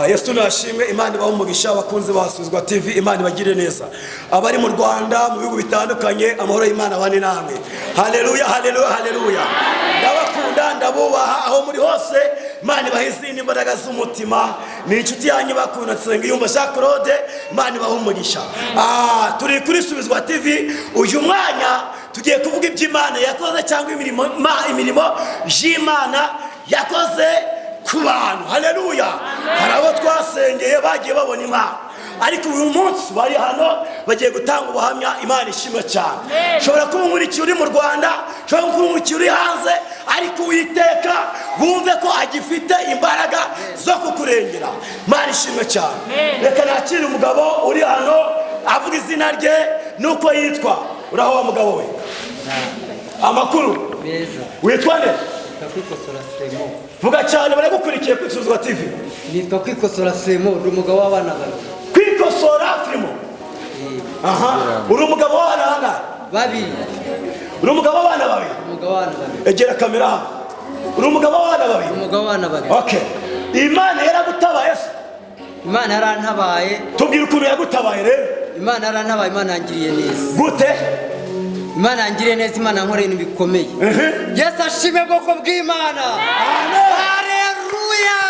Yesu nashimwe. Imana ibahe umugisha, abakunzi ba Subizwa TV. Imana ibagire neza, abari mu Rwanda, mu bihugu bitandukanye. Amahoro y'Imana abane namwe. Haleluya, haleluya, haleluya! Ndabakunda, ndabubaha aho muri hose. Imana ibahe izindi mbaraga z'umutima. Ni inshuti yanyu bakunda, Nsengiyumva Jean Claude. Imana ibahe umugisha. Turi kuri Subizwa TV. Uyu mwanya tugiye kuvuga iby'Imana yakoze cyangwa imirimo y'Imana yakoze ku bantu. Haleluya! Hari abo twasengeye bagiye babona Imana, ariko uyu munsi bari hano bagiye gutanga ubuhamya. Imana ishimwe cyane. Ushobora kuba unkurikiye uri mu Rwanda, ushobora kuba unkurikiye uri hanze, ariko Uwiteka wumve ko agifite imbaraga zo kukurengera. Imana ishimwe cyane. Reka nakire umugabo uri hano, avuga izina rye n'uko yitwa. Uraho wa mugabo we? Amakuru? Meza. Witwa nde? Nitwa Kwikosora Semo. Vuga cyane, baragukurikiye kuri Subizwa TV. Nitwa Kwikosora Semo, ndi umugabo w'abana babiri. Kwikosora Firimo. Aha, uri umugabo w'abana bangahe? Babiri. Uri umugabo w'abana babiri? Umugabo w'abana babiri. Egera kamera hano. Uri umugabo w'abana babiri? Umugabo w'abana babiri. Okay, Imana yaragutabaye se? Imana yarantabaye. Tubwire ukuntu yagutabaye rero. Imana yarantabaye, Imana yangiriye neza. Gute? Imana yangiriye neza, Imana yankoreye ibintu bikomeye. Yesu ashime, bwoko bw'Imana. Amen. Haleluya!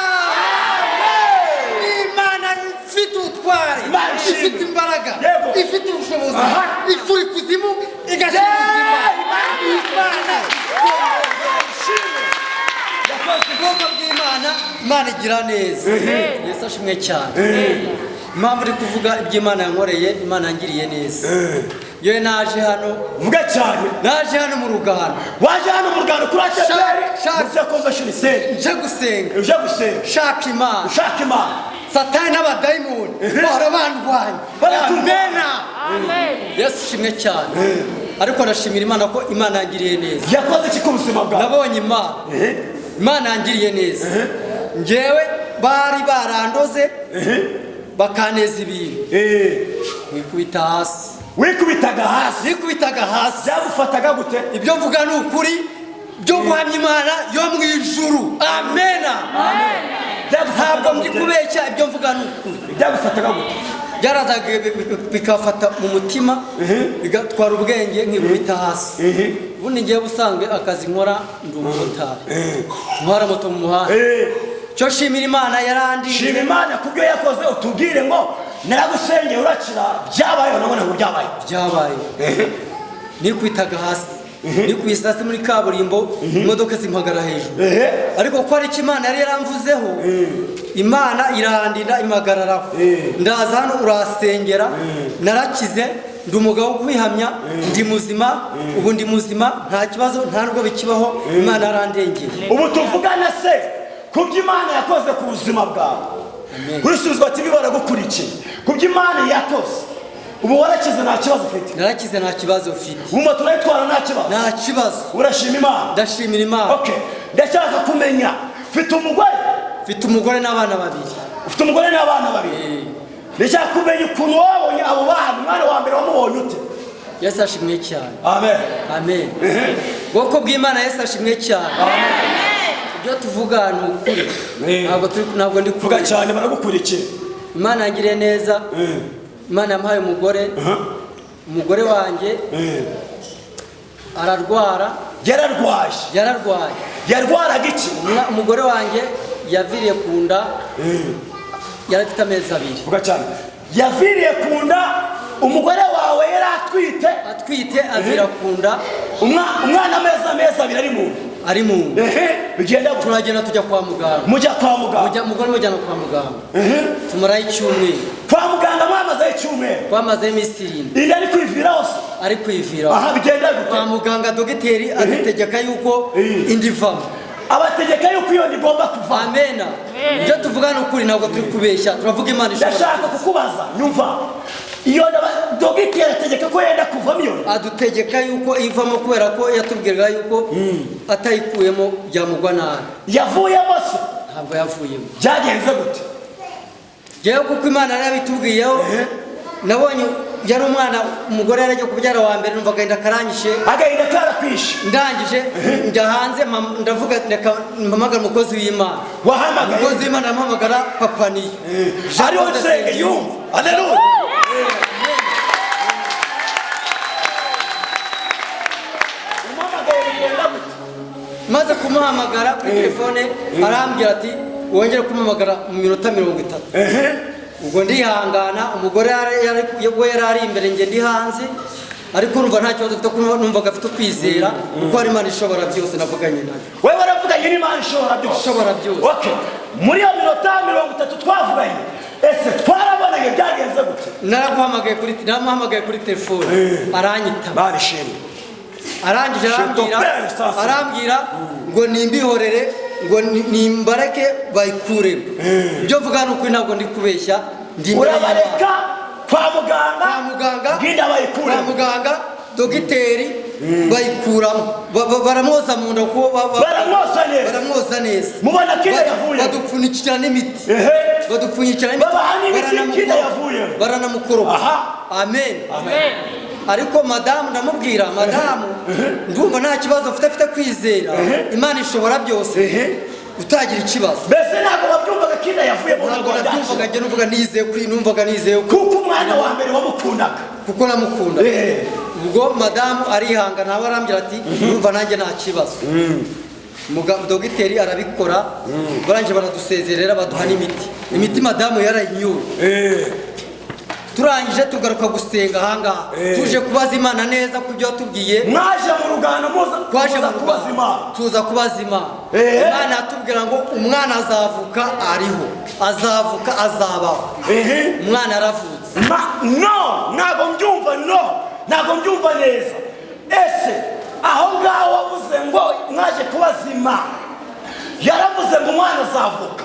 Imana ifite ubutware, Imana ishimwe. ifite imbaraga, ifite ubushobozi, ikura ikuzimu igashyira ubuzima. Imana, ubwoko bw'Imana, Imana igira neza. Yesu ashimwe cyane. Impamvu uri kuvuga iby'Imana yankoreye, Imana yangiriye neza. Yewe, naje hano. Vuga cyane. Naje hano mu Rugando. Waje hano mu Rugando kuri ADEPR, Shaka. muri Convention Center. Nje gusenga. Uje gusenga. Shaka Imana. Ushaka Imana. Satani n'abadayimoni bahora bandwanya. Barakurwanya. Amena. Yesu ishimwe cyane. Ariko ndashimira Imana ko Imana yangiriye neza. Yakoze iki ku buzima bwawe? Nabonye Imana. Imana yangiriye neza. Njyewe bari barandoze, bakaneza ibintu, nkikubita hasi. Wikubitaga hasi? Nikubitaga hasi. Byagufataga gute? Ibyo mvuga ni ukuri byo guhamya Imana yo mu ijuru. Amena. Byagufataga Ntabwo ndi gute? kubeshya, ibyo mvuga ni ukuri. Byagufataga gute? Byarazaga bikafata mu mutima, bigatwara ubwenge, nkikubita hasi. Ubundi ngiye busanzwe akazi nkora, ndi umumotari, ntwara moto mu muhanda. Cyo shimira Imana, yarandinze. Shima Imana ku byo yakoze. Utubwire ngo naragusengeye urakira, byabayeho? Nabona ngo byabaye. Byabaye. Nikubitaga hasi, nikubise hasi muri kaburimbo, imodoka zimpagara hejuru. Ariko ko ari icyo Imana yari yaramvuzeho, Imana irandinda, impagararaho. Ndaza hano urasengera, narakize. Ndi umugabo wo kubihamya. Ndi muzima ubu, ndi muzima, nta kibazo, nta nubwo bikibaho. Imana yarandengeye. Ubu tuvugana se, ku byo Imana yakoze ku buzima bwawe, kuri Subizwa TV baragukurikiye, ku byo Imana yakoze, ubu warakize, nta kibazo ufite? Narakize, nta kibazo mfite. Ubu moto urayitwara nta kibazo? Nta kibazo. Urashima Imana? Ndashimira Imana. Okay, ndashaka kumenya, ufite umugore? Mfite umugore n'abana babiri. Ufite umugore n'abana babiri. Ndashaka kumenya ukuntu wabonye abo bana. Umwana wa mbere wamubonye ute? Yesu ashimwe cyane. Amen. Amen. Bwoko bw'Imana, Yesu ashimwe cyane. Ibyo tuvuga ni ukuri. Ntabwo ndi Vuga kubeshya. cyane, baragukurikiye. Imana yangiriye neza. Imana yamuhaye umugore. Umugore wanjye ararwara. Yararwaye? Yararwaye. Yarwaraga iki? Umugore wanjye yaviriye ku nda, yari afite amezi 2. Vuga cyane. Yaviriye ku nda? Umugore wawe yari atwite? Atwite, avira ku nda. Umwana amezi 2 ari mu nda? Ari mu nda. Ehe, bigenda gute? Turagenda tujya kwa muganga. Mujya kwa muganga? Umugore mujyana kwa muganga, tumarayo icyumweru. Kwa muganga mwamazeho icyumweru? Twamazeho iminsi 7. Inda ari kwivira hose? Ari kwivira. Aha, bigenda gute? Kwa muganga dogiteri adutegeka yuko inda ivamo. Abategeka yuko iyo nda igomba kuva? Amena. Ibyo tuvuga ni ukuri, ntabwo turi kubeshya, turavuga Imana ishobora. Ndashaka kukubaza, nyumva, iyo nda dogiteri ategeka ko yenda kuvamo iyo nda? Adutegeka yuko ivamo, kubera ko yatubwiraga yuko atayikuyemo byamugwa nabi. Yavuyemo se? Ntabwo yavuyemo. Byagenze gute? Yewe, kuko Imana yari yabitubwiyeho. Nabonye yari umwana, umugore yari agiye kubyara wa mbere, numva agahinda karanyishe. Agahinda karakwishe. Ndangije njya hanze, ndavuga reka mpamagara umukozi w'Imana. Wahamagaye? Umukozi w'Imana aramuhamagara, papa niyo Hariho nsenge yumva. Haleluya. Umuhamagaye bigenda gute? Maze kumuhamagara kuri telefone, arambwira ati wongere kumuhamagara mu minota 30. Ubwo ndihangana, umugore we yari ari imbere, njye ndi hanze, ariko numva nta kibazo afite, kuko numvaga afite ukwizera, kuko hari Imana ishobora byose navuganye nayo. Wewe waravuganye n'Imana ishobora byose. Ishobora byose. Okay. Muri iyo minota 30 twavuganye, ese twarabonanye byagenze gute? Naraguhamagaye kuri, naramuhamagaye kuri telefone, aranyitaba. Imana ishimwe. Arangije arambwira, Chantopere, sasa. arambwira ngo nimbihorere, ngo nimbareke bayikuremo. Ibyo mvuga ni ukuri, ntabwo ndi kubeshya, ndi imbere y'Imana. Urabareka kwa muganga? Kwa muganga. Bwinda bayikuremo. Kwa muganga, dogiteri bayikuramo, baramwoza mu nda kuko Baramwoza neza. Baramwoza neza. Mubona ko inda yavuyemo. Badupfunyikira n'imiti. Badupfunyikira n'imiti. Babaha n'imiti, inda yavuyemo. Baranamukoropa. Aha. Amen. Ariko madamu ndamubwira, madamu ndumva nta kibazo mfite, afite kwizera Imana ishobora byose, utagira ikibazo. Mbese ntabwo babyumvaga ko inda yavuyemo? Ntabwo nabyumvaga njye, numvaga nizeye kuri, numvaga nizeye ko Kuko umwana wa mbere wamukundaga. Kuko namukunda. Ubwo madamu arihangana, nawe arambwira ati ndumva nanjye nta kibazo. Dogiteri arabikora, barangije baradusezerera, baduha n'imiti. Imiti madamu yarayinyuye. Turangije tugaruka gusenga ahangaha, tuje kubaza Imana neza ku byo yatubwiye. Mwaje mu rugano muza Twaje muza mu kubaza rugano, Imana. tuza kubaza Imana. Imana yatubwira ngo umwana azavuka ariho, azavuka azabaho. Umwana yaravutse. No, ntabwo mbyumva, no, ntabwo mbyumva neza. Ese aho ngaho wavuze ngo mwaje kubaza Imana, yaravuze ngo umwana azavuka?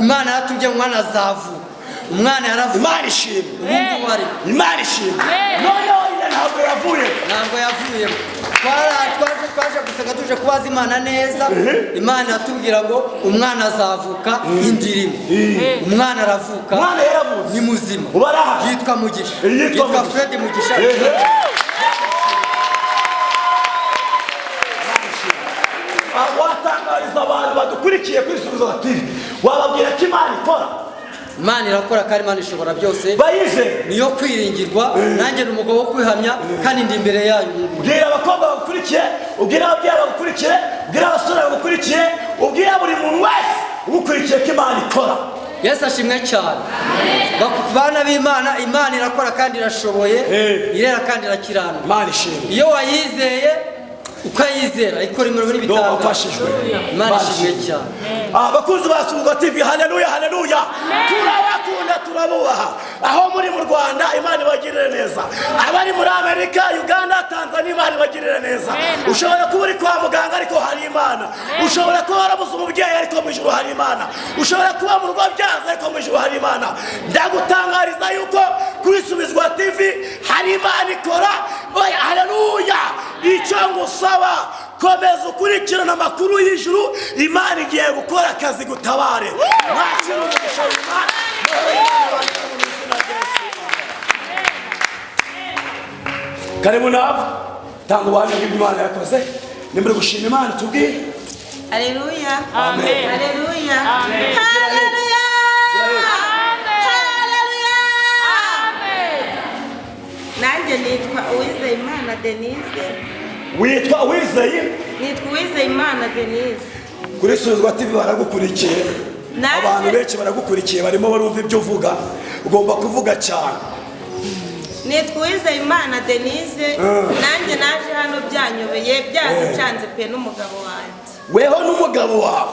Imana yatubwiye umwana azavuka, umwana yaravuka. Imana ishimwe. Ubu ngubu ari. Imana ishimwe. Noneho inda ntabwo yavuye? Ntabwo yavuyemo. Twaje gusenga, tuje kubaza Imana neza. Imana yatubwira ngo umwana azavuka, indirimo umwana aravuka. Umwana yaravutse. Ni muzima. Ubu arahari. Yitwa Mugisha. Yitwa Yitwa Mugisha. Fred Mugisha. Watangariza abantu badukurikiye kuri Subizo TV, wababwira ko Imana ikora? Imana irakora kandi Imana ishobora byose. Bayize. Niyo kwiringirwa, nanjye ni umugabo wo kwihamya kandi ndi imbere yayo ubu ngubu. Ubwira abakobwa bagukurikiye, ubwira ababyeyi bagukurikiye, ubwira abasore bagukurikiye, ubwira buri muntu wese ugukurikiye ko Imana ikora. Yesu ashimwe cyane. Bana b'Imana, Imana irakora kandi irashoboye, irera kandi irakiranuka. Imana ishimwe. Iyo wayizeye ukayizera, ikora imirimo n'ibitangaza. Wafashijwe. Imana ishimwe cyane. Abakunzi ba Subizo TV, haleluya, haleluya, turabakunda, turabubaha. Aho muri mu Rwanda, Imana ibagirire neza. Abari muri Amerika, Uganda, Tanzania, Imana ibagirire neza. Ushobora kuba uri kwa muganga ariko hari Imana. Ushobora kuba warabuze umubyeyi ariko mu ijuru hari Imana. Ushobora kuba mu rugo byanze ariko mu ijuru hari Imana. Ndagutangariza yuko kuri Subizwa TV hari Imana ikora. Oya, haleluya. Icyo ngusaba, komeza ukurikirana amakuru y'ijuru. Imana igiye gukora akazi gutabare. Mwakira umugisha w'Imana. Karibu nawe, tanga ubuhamya bw'ibyo Imana yakoze. Nimba uri gushima Imana, tubwire. Haleluya. Amen. Haleluya. Haleluya. Haleluya. Nanjye nitwa Uwizeyimana Denise. Witwa Uwizeye? Nitwa Uwizeyimana Denise. Kuri Subizwa TV baragukurikiye. Nanjye- Abantu benshi baragukurikiye, barimo barumva ibyo uvuga, ugomba kuvuga cyane. Nitwa Uwizeyimana Denise. Nanjye naje hano byanyobeye, byaducanze pe n'umugabo wanjye. Weho n'umugabo wawe,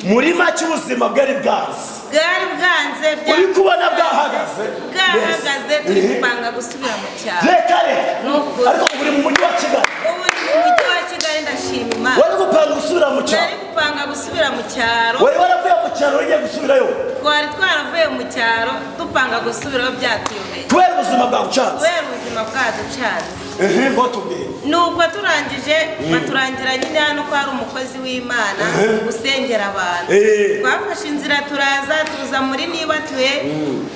muri make ubuzima bwari bwanze? Bwari bwanze. Uri kubona bwahagaze? Bwahagaze, turi gupanga gusubira mu cyaro. Reka reka. Ni ukuri. Ariko ubu uri mu mujyi wa Kigali? Ubu ndi mu mujyi wa Kigali, ndashima Imana. Wari gupanga gusubira mu cyaro? Nari gupanga gusubira mu cyaro. Wari waravuye mu cyaro ugiye gusubirayo? Twari twaravuye mu cyaro dupanga gusubirayo, byatuyobeye. Kubera ubuzima bwagucanze? Kubera ubuzima bwaducanze. Ngo tubwire. Nuko turangije baturangira nyine hano ko hari umukozi w'Imana usengera abantu. Twafashe inzira turaza, tuza muri Nibatuye.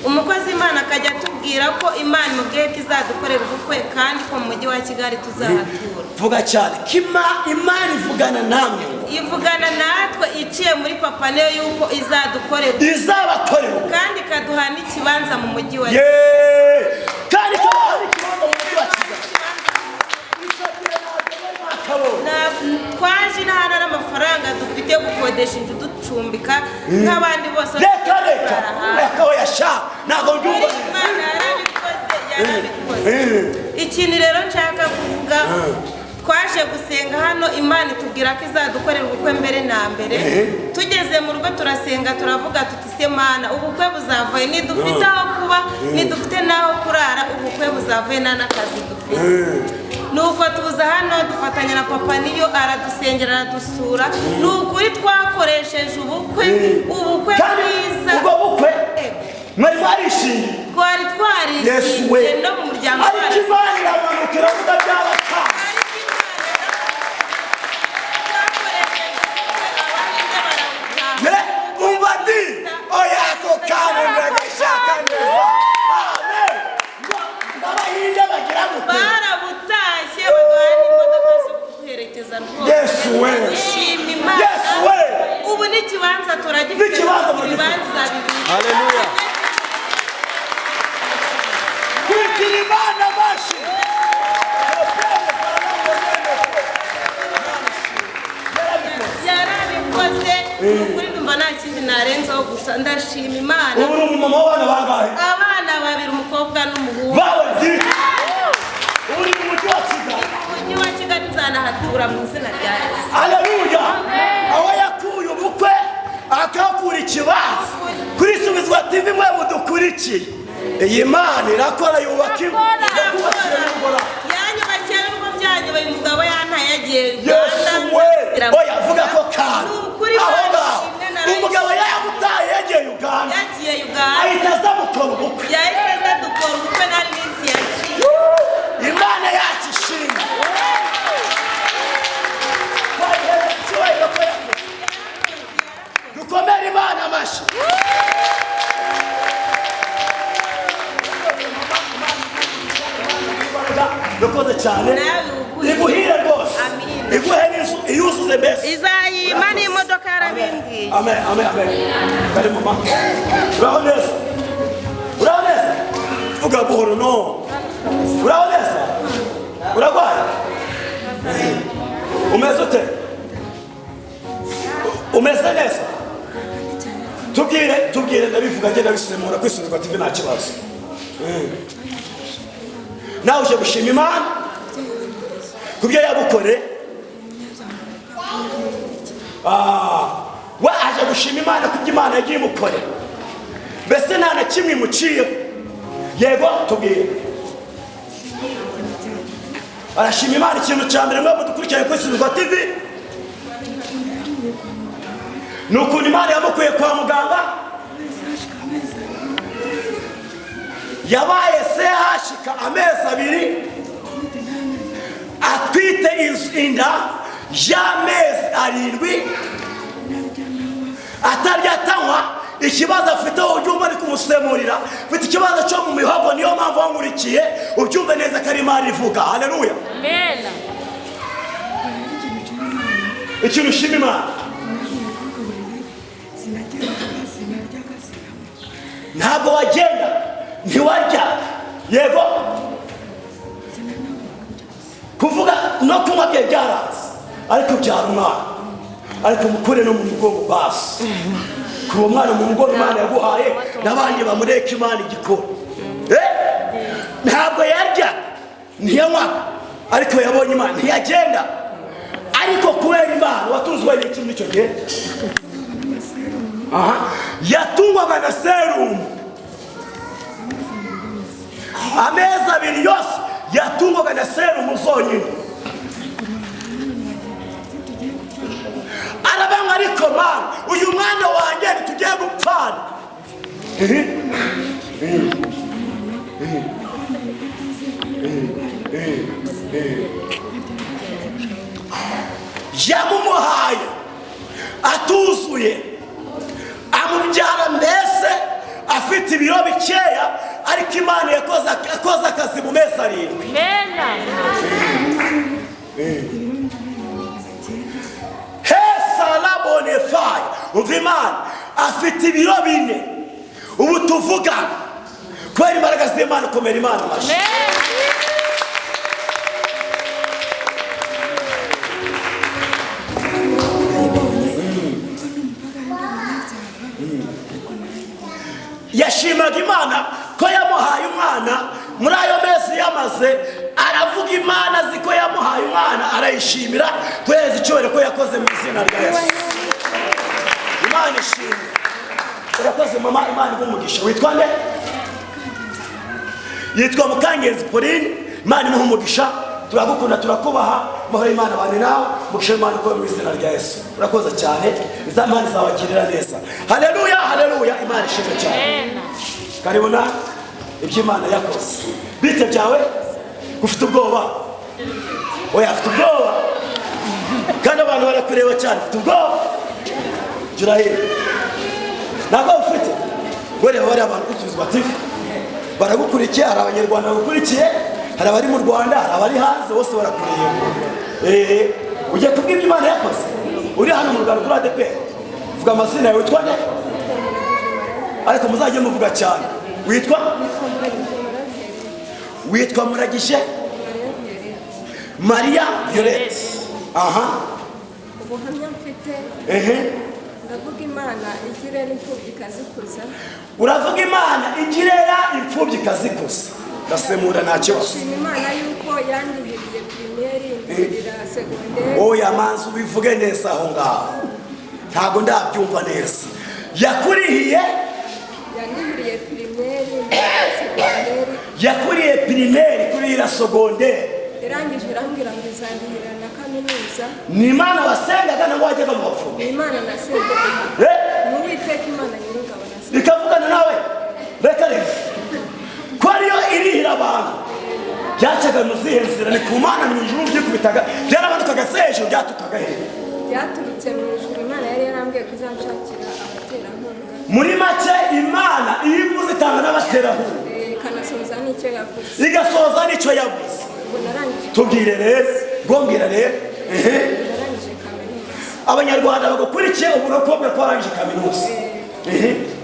Umukozi w'Imana akajya atubwira ko Imana imubwiye ko izadukorera ubukwe kandi ko mu mujyi wa Kigali tuzahatura. Vuga cyane kima. Imana ivugana namwe ngo Ivugana natwe iciye muri Papa Niyo yuko izadukorera ubukwe. Izabakorera ubukwe. Kandi ikaduha n'ikibanza mu mujyi wa Yeee! Kandi ikabaha n'ikibanza mu mujyi wa Kigali. Icyo gihe ntabwo bari bakabonye. Twaje intara n'amafaranga dufite yo gukodesha inzu ducumbika nk'abandi bose. Reka, reka. Barahari. Reka, oya sha, ntabwo mbyumva neza. Imana yarabikoze, yarabikoze. Ikintu rero nshaka kuvuga, twaje gusenga hano, Imana itubwira ko izadukorera ubukwe mbere na mbere. Tugeze mu rugo turasenga, turavuga tuti: "Se Mana, ubukwe buzavaye? Ntidufite aho kuba, ntidufite n'aho kurara, ubukwe buzavaye? Nta n'akazi dufite." Nuko tuza hano dufatanya na Papa Niyo, aradusengera, aradusura. Ni ukuri twakoresheje ubukwe, ubukwe Kandi bwiza. ubwo bukwe mwari mwarishingiye? Twari Yesu we! twarishingiye no mu muryango Ariko wacu. Imana iramanuka iravuga by'abatanga. Ariko Imana twakoresheje ubukwe, Abahinde barawutaha. Umva di, oya, ako kantu ndagashaka neza. Amen. Ngo Abahinde bagira gute? Barabutashye, baduha n'imodoka zo kuduherekeza rwose. Yesu we! Dushima Imana. Yesu we! Ubu n'ikibanza turagifite. N'ikibanza muragifite. Ibibanza bibiri. Haleluya. Kwitira Imana amashyi. Yarabikoze, ni ukuri ndumva nta kindi narenzaho, gusa ndashima Imana. Ubu uri umumama w'abana bangahe? Abana babiri, umukobwa n'umuhungu. Bawe bwite. Uri mu mujyi wa Kigali. Mu mujyi wa Kigali, nzanahatura mu izina rya Yesu. Aleluya! Aho yakuye ubukwe, akahakura ikibanza. Kuri Subizwa TV mwe mudukurikiye, iyi Mana irakora, yubaka ingo. Yakubakiye n'ingoro. Yanyubakiye n'ubwo byanyubaye, umugabo yantaye yagiye Yesu we! Uganda. Oya, vuga ko kantu Ni ukuri aho Imana ngaho. ishimwe, narayishimye. Umugabo yagutaye yagiye Uganda, Yagiye Uganda. ahita aza mukora ubukwe. Yahise aza dukora ubukwe, nari iminsi yaciye. Imana yacu ishimwe. Twayihereye icyubahiro ko yakoze. Dukomere Imana amashyi. Urakoze cyane. Nawe uguhe. Iguhire rwose. Amina. Iguhe n'inzu iyuzuze mbese. Izayima n'imodoka, yarabimbwiye. Amen, amen, amen. Kari mama. Uraho neza. Uraho neza. Vuga buhoro no. Uraho neza. Urarwaye? Umeze ute? Umeze neza? Tubwire, tubwire, ndabivuga ngenda bisemura kwisubizwa TV, nta kibazo. Nawe uje gushima Imana ku byo yagukoreye. We aje gushima Imana ku byo Imana yagiye imukorera, mbese nta na kimwe imuciyeho. Yego, tubwire. Arashima Imana. Ikintu cya mbere mwe mudukurikiranye kuri Subizwa TV ni ukuntu Imana yamukuye kwa muganga. Yabaye CHUK amezi 2 atwite inda y'amezi 7, atarya, atanywa. Ikibazo afite, ubyumva ari kumusemurira, afite ikibazo cyo mu mihogo, niyo mpamvu wankurikiye ubyumve neza ko ari Imana ivuga. Haleluya! Ikintu ushima Imana? Ntabwo wagenda, ntiwarya, yego, kuvuga no kunywa bye byaranze, ariko byara umwana, ariko mukure no mu mugongo basi. Kuri uwo mwana mu mugongo Imana yaguhaye n'abandi bamureka, Imana igikora. Ntabwo yarya, ntiyanywa, ariko yabonye Imana. Ntiyagenda, ariko kubera Imana. Watunzwe n'iki muri icyo gihe? Aha, yatungwaga na serumu amezi 2 yose, yatungwaga na serumu zonyine. Arabanywa, ariko Mana, uyu mwana wanjye ntitugiye gupfana. Yamumuhaye atuzuye, amubyara mbese afite ibiro bikeya, ariko Imana yakoze akazi mu mezi 7. Hesarabonefai, umva Imana afite ibiro 4 ubu tuvugana, kubera imbaraga z'Imana. Komera Imana amashyi. Yashimaga Imana ko yamuhaye umwana muri ayo mezi yamaze aravuga Imana azi ko yamuhaye umwana, arayishimira kubera icyubahiro ko yakoze mu izina rya Yesu. Imana ishimwe. Urakoze mama, Imana iguhe umugisha. Witwa nde? Yitwa Mukangenzi Pauline. Imana imuhe umugisha. Turagukunda, turakubaha. Amahoro y'Imana abane nawe, umugisha w'Imana ukore mu izina rya Yesu. Urakoze cyane, Imana izabagirira neza. Haleluya, haleluya. Imana ishimwe cyane. Karibu na ibyo Imana yakoze. Bite byawe? Ufite ubwoba? Oya, afite ubwoba. Kandi abantu barakureba cyane, ufite ubwoba? Jya hino. Ntabwo ufite. Gore bari abantu gusubizwa TV. Baragukurikiye, hari abanyarwanda bagukurikiye, hari abari mu Rwanda, hari abari hanze, bose barakureba. Ugiye kubwira ibyo Imana yakoze? Uri hano mu Rwanda kuri ADEPR. Vuga amazina yawe, witwa nde? Ariko muzajye muvuga cyane. Witwa? Witwa Muragije Maria Violette. Aha. Ubuhamya mfite. Ndavuga Imana igirera imfubyi ikazikuza. Uravuga Imana igirera imfubyi ikazikuza. Ndasemura nta kibazo. Nshima Imana yuko yandihiriye primaire, indihirira secondaire. Oya manzi ubivuge neza aho ngaho. Ntago ndabyumva neza. Yakurihiye? Yandihiriye primaire, secondaire. Yakuriye primaire kurira secondaire. Irangije irambwira ngo izandihira na kaminuza. Ni Imana wasengaga nangwa wajyaga mu bapfumu? Ni Imana nasengaga. Ni Uwiteka Imana Nyir'ingabo nasengaga. Ikavugana nawe? Reka reka. Ko ariyo irihira abantu. Byacaga mu zihe nzira? Ni ku Mana mu ijuru byikubitaga, byarabanukaga se hejuru, byatukaga hehe? Byaturutse mu ijuru. Imana yari yarambwiye ko izanshakira abaterankunga. Muri make Imana iyo ivuze itanga n'abaterankunga. Ikanasohoza n'icyo yavuze. Igasohoza n'icyo yavuze. Tubwire rero, ngombwira rero. Narangije kaminuza. Abanyarwanda bagukurikiye ubu nakobwa ko warangije kaminuza.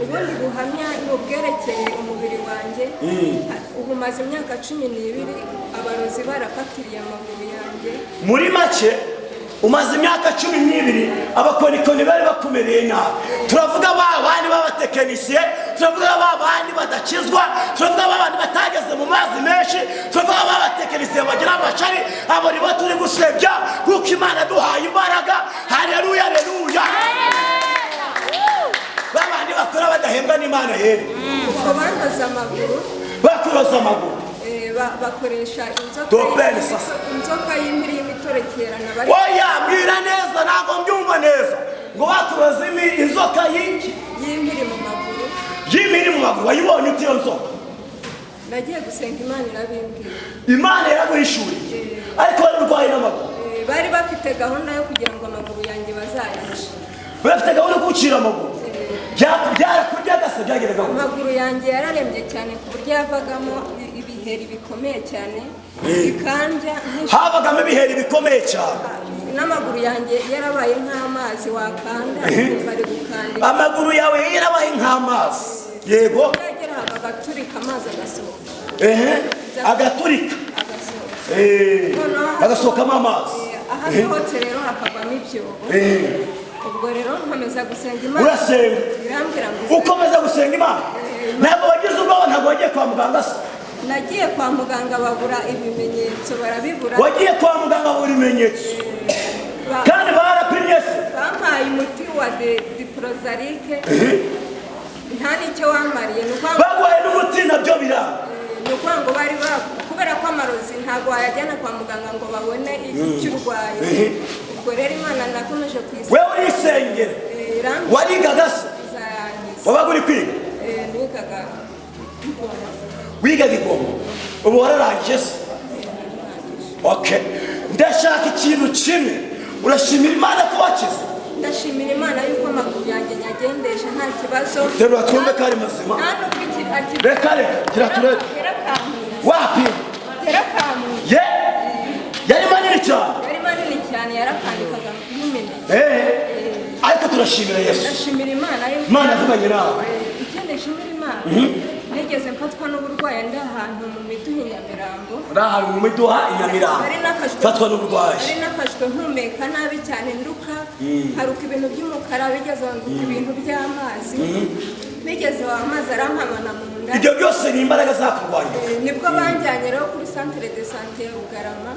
Ubundi buhamya ni ubwerekeye umubiri wanjye. Ubu maze imyaka 12 abarozi barafatiriye amaguru yanjye. Muri make umaze imyaka 12 abakonikoni bari bakumereye nabi. Turavuga ba bandi b'abatekinisiye, turavuga ba bandi badakizwa, turavuga ba bandi batageze mu mazi menshi, turavuga ba batekinisiye bagira amacari, abo nibo turi gusebya kuko Imana duhaye imbaraga. Haleluya, haleluya. Ba bandi bakora badahembwa n'Imana yera. Ubwo bandoza amaguru. Bakuroza amaguru. Bakoresha inzoka y'impiri y'imitorekerana bari. Oya, mbwira neza ntabwo mbyumva neza. Ngo bakuroza inzoka y'iki? Y'impiri mu maguru. Y'impiri mu maguru, wayibonye ute iyo nzoka? Nagiye gusenga Imana irabimbwira. Imana yaraguhishuriye. Ariko wari urwaye n'amaguru. Bari bafite gahunda yo kugira ngo amaguru yanjye bazayice. Bari bafite gahunda yo kugucira amaguru. Byarakuryaga se byageraga aho? Amaguru yanjye yararembye cyane ku buryo yavagamo ibiheri bikomeye cyane, bikandya. Habagamo ibiheri bikomeye cyane. N'amaguru yanjye yarabaye nk'amazi wakanda, bari gukanda. Amaguru yawe yarabaye nk'amazi. Yego. Yagera agaturika amazi agasohoka. Agaturika. Agasohokamo amazi. Ahasohotse rero hakavamo ibyobo. Ubwo rero nkomeza gusenga Imana. Urasenga. Irambwira ngo ukomeza gusenga Imana. Ntabwo wagize ubwoba, ntabwo wagiye kwa muganga se? Nagiye kwa muganga babura ibimenyetso, barabibura. Wagiye kwa muganga babura ibimenyetso. Kandi barapimye se? Bampaye umuti wa diprozarike. Nta n'icyo wamariye. Baguhaye n'umuti nabyo biranga. Ni ukuvuga ngo bari kubera ko amarozi ntabwo wayajyana kwa muganga ngo babone icyo urwaye. Ubwo rero Imana nakomeje kuyisengera. Wewe urisengera. Warigaga se? Wabaga uri kwiga? Nigaga Igoma. Wigaga Igoma. Ubu wararangije se? Okay. Ndashaka ikintu kimwe. Urashimira Imana ko wakize? Ndashimira Imana yuko amaguru yanjye nyagendesha nta kibazo. Terura twumve ko ari mazima. Nta nubwo Reka, reka, gira turebe. Yarakamutse. Wapi? Yarakamutse. Ye, yari manini cyane. Yari manini cyane, yarakandikaga nk'imineke. Ariko turashimira Yesu. Ndashimira Imana yuko Imana yavuganye nawe. Ikindi nshimira Imana, nigeze mfatwa n'uburwayi ndi ahantu mu miduha i Nyamirambo. Uri ahantu mu miduha i Nyamirambo. Nari nafashwe. Fatwa n'uburwayi. Nari nafashwe mpumeka nabi cyane, nduka, haruka ibintu by'umukara, bigeze aho nduka ibintu by'amazi, bigeze aho amazi arampamana mu nda. Ibyo byose ni imbaraga zakurwanya. Nibwo banjyanye rero kuri centre de santé ya Bugarama.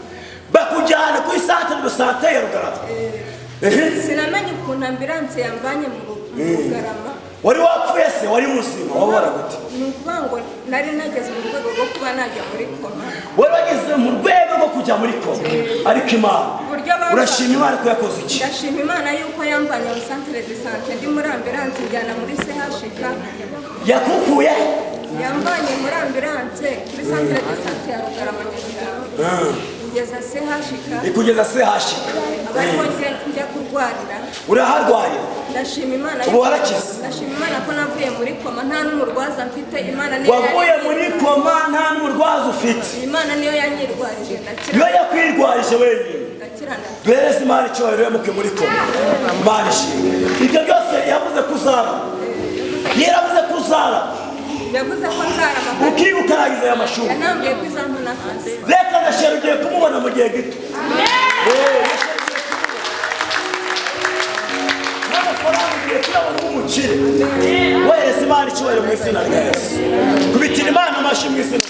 Bakujyana kuri centre de santé ya Rugarama. Sinamenye ukuntu ambulance yamvanye mu Bugarama. Wari wapfuye se, wari muzima, wababara gute? Ni ukuvuga ngo nari nageze mu rwego rwo kuba najya muri koma. Wari wageze mu rwego rwo kujya muri koma, ariko Imana. Uburyo Urashima Imana ko yakoze iki? Ndashima Imana yuko yamvanye mu centre de santé ndi muri ambulance njyana muri CHK. Yakukuye? Yamvanye muri ambulance kuri centre de santé ya Rugarama, Nyamirambo, ngeza CHK. Ikugeza CHK. Aba ariho njya kurwarira. Uraharwaye? Ndashima Imana. Ubu warakize? Ndashima Imana ko navuye muri koma nta n'umurwaza mfite. Imana niyo Wavuye muri koma nta n'umurwaza ufite. Imana niyo yanyirwarije, ndakira. Niyo yakwirwarije wenyine. Ndakira, ndakira. Duhereze Imana icyubahiro yamukuye muri koma. Imana ishimwe. Ibyo byose yavuze ko uzara, yaravuze ko uzara. Yavuze ko nzarama. Ukiga ukarangiza aya mashuri. Yanambwiye ko izampa n'akazi. Reka na sheri ugiye kumubona mu gihe gito. N'amafaranga ugiye kuyabona nk'umukire. Wohereza Imana icyubahiro mu izina rya Yesu. Kubitira Imana amashyi mu izina.